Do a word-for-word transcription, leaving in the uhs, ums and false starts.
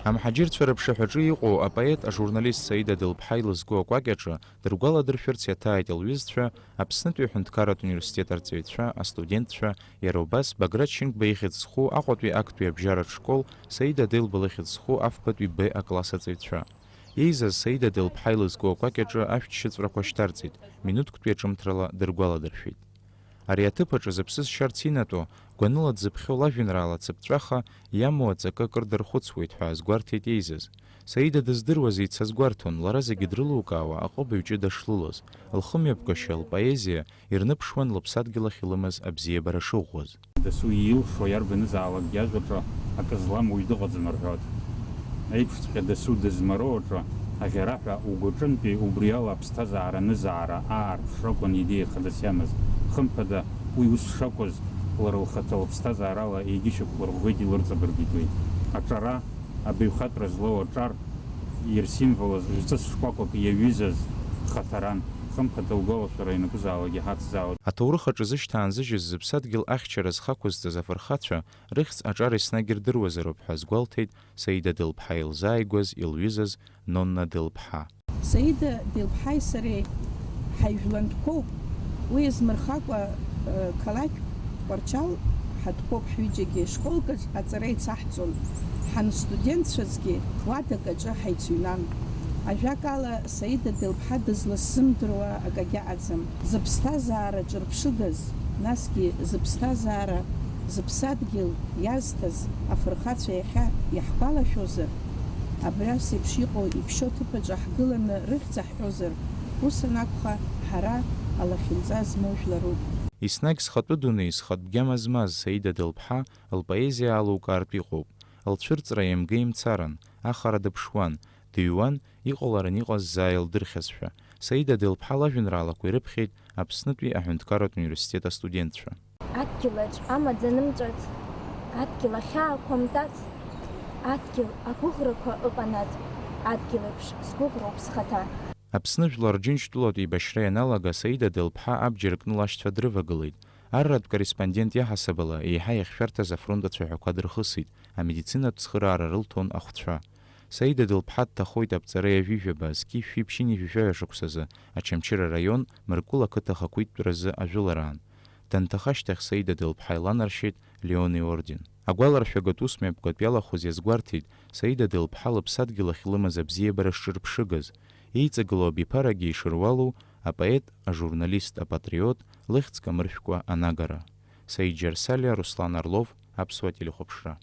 Амҳаџьырцәа рыԥшаҳәаҿы иҟоу апоет, ажурналист Саида Дылԥҳа илызку акәакь аҿы дыргәаладыршәарц иаҭааит лҩызцәа, Аԥснытәи аҳәынҭқарратә университет арҵаҩцәа, астудентцәа, иара убас Баграт Шьынқәба ихьӡ зху Аҟәатәи актәи абжьаратә школ, Саида Делба лыхьӡ зху афбатәи Б акласс аҵаҩцәа. Еизаз Саида Делԥҳа илызку акәакь аҿы ашәҭшьыҵәрақәа шьҭарҵеит, минуҭктәи аҿымҭрала дыргәаладыршәеит. Ари аҭыԥ аҿы зыԥсы зшьарц инатәо, гәаныла дзыԥхьо лажәеинраала цыԥҵәаха иамоу аҵакы акыр дархәыцуеит ҳәа азгәарҭеит еизаз. Саида дыздыруаз еицазгәарҭон, лара зегьы дрылукаауа аҟыбаҩ ҷыда шлылоз, лхымҩаԥгашьа, лпоезиа ирныԥшуан лыԥсадгьыл ахь илымаз абзиабара шыӷәӷәаз. Дасу илшо иарбанызаалакгьы ажәаҿы акы злам уаҩ дыҟаӡам рҳәоит. Еиԥшҵәҟьа дасу дызмароу аҿы аӷьараҳәа угәаҿынтәи убриала аԥсҭазаара анызаара аарԥшракәын идеиа хадас иамаз. Хымԥада, уи ус шакәыз, лара лхаҭа лыԥсҭазаарала егьышьақәлырӷәӷәеит, илырҵабыргит уи. Аҿара, абаҩхатәра злоу аҿар ирсимволыз, жәҵыс шкәакәак иаҩызаз хаҭаран. Хымԥада, лгәалашәара ианакәызаалак иҳацзаауан. Аҭоурых аҿы зышьҭаанзыжьыз зыԥсадгьыл ахьчара зхақәызҵаз афырхацәа рыхьӡ аҿар еснагь ирдыруазароуп ҳәа азгәалҭеит Саида Делԥҳа илзааигәаз илҩызаз Нонна Делԥҳа. Саида Делԥҳаи сареи ҳаижәлантәқәоуп. Уи иазмырхакәа, э, қалақь Тҟәарчал ҳатәқәоуп ҳҩыџьагьы. Школкаҿ аҵара еицаҳҵон. Ҳанстудентцәазгьы уадак аҿы ҳаицыҩнан. Ажәакала, Саида Делԥҳа дызласзымдыруа акагьы аӡам. Зыԥсҭазаара ҿырԥшыгаз, насгьы зыԥсҭазаара, зыԥсадгьыл иазҭаз афырхацәа иахьа иаҳгәалашәозар, абри ас еиԥш иҟоу иԥшьоу ҭыԥ аҿы ҳгыланы рыхьӡ аҳҳәозар, ус анакәха, ҳара алахьынҵа змоу жәларуп. Еснагь зхатәы дунеи, зхатә гьама змаз Саида Делԥҳа лпоезиа алукаартә иҟоуп. Лцәырҵра еимга имцаран, ахара дыԥшуан, дыҩуан, иҟаларан иҟаз заа илдырхьазшәа. Саида Делԥҳа лажәеинраалақәа ирыԥхьеит Аԥснытәи аҳәынҭқарратә университет астудентцәа. Адгьыл аҿ амаӡа нымҵәац, адгьыл ахьаақәа мтац, адгьыл агәыӷрақәа ыҟанаҵ, адгьыл еиԥш сгәыӷроуп схаҭа. Аԥсны жәлар Џьынџьтәылатә еибашьра ианалага, Саида Делԥҳа абџьар кны лашьцәа дрывагылеит. Арратә корреспондент иаҳасабала, еиҳа иахьшәарҭаз афронт ацәаҳәақәа дырхысит, амедицинатә цхыраара рылҭон ахәцәа. Саида Делԥҳа дҭахоит аԥҵареи ажәижәаба, зқьи шәи ԥшьынҩажәи жәаҩа шықәсазы, Очамчыра араион, Мыркәыл ақыҭа ахақәиҭтәразы ажәылараан. Данҭаха ашьҭахь Саида Делԥҳа иланаршьеит Леон иорден. Агәаларшәагатә ус мҩаԥгатә иалахәыз иазгәарҭеит Саида Делԥҳа лыԥсадгьыл ахь илымаз абзиабара шҿырԥшыгаз, еиҵагылоу абиԥарагьы ишыруалу апоет, ажурналист, апатриот лыхьӡ камыршәкәа анагара. Саид Џьарсалиа, Руслан Орлов, Аԥсуа телехәаԥшра.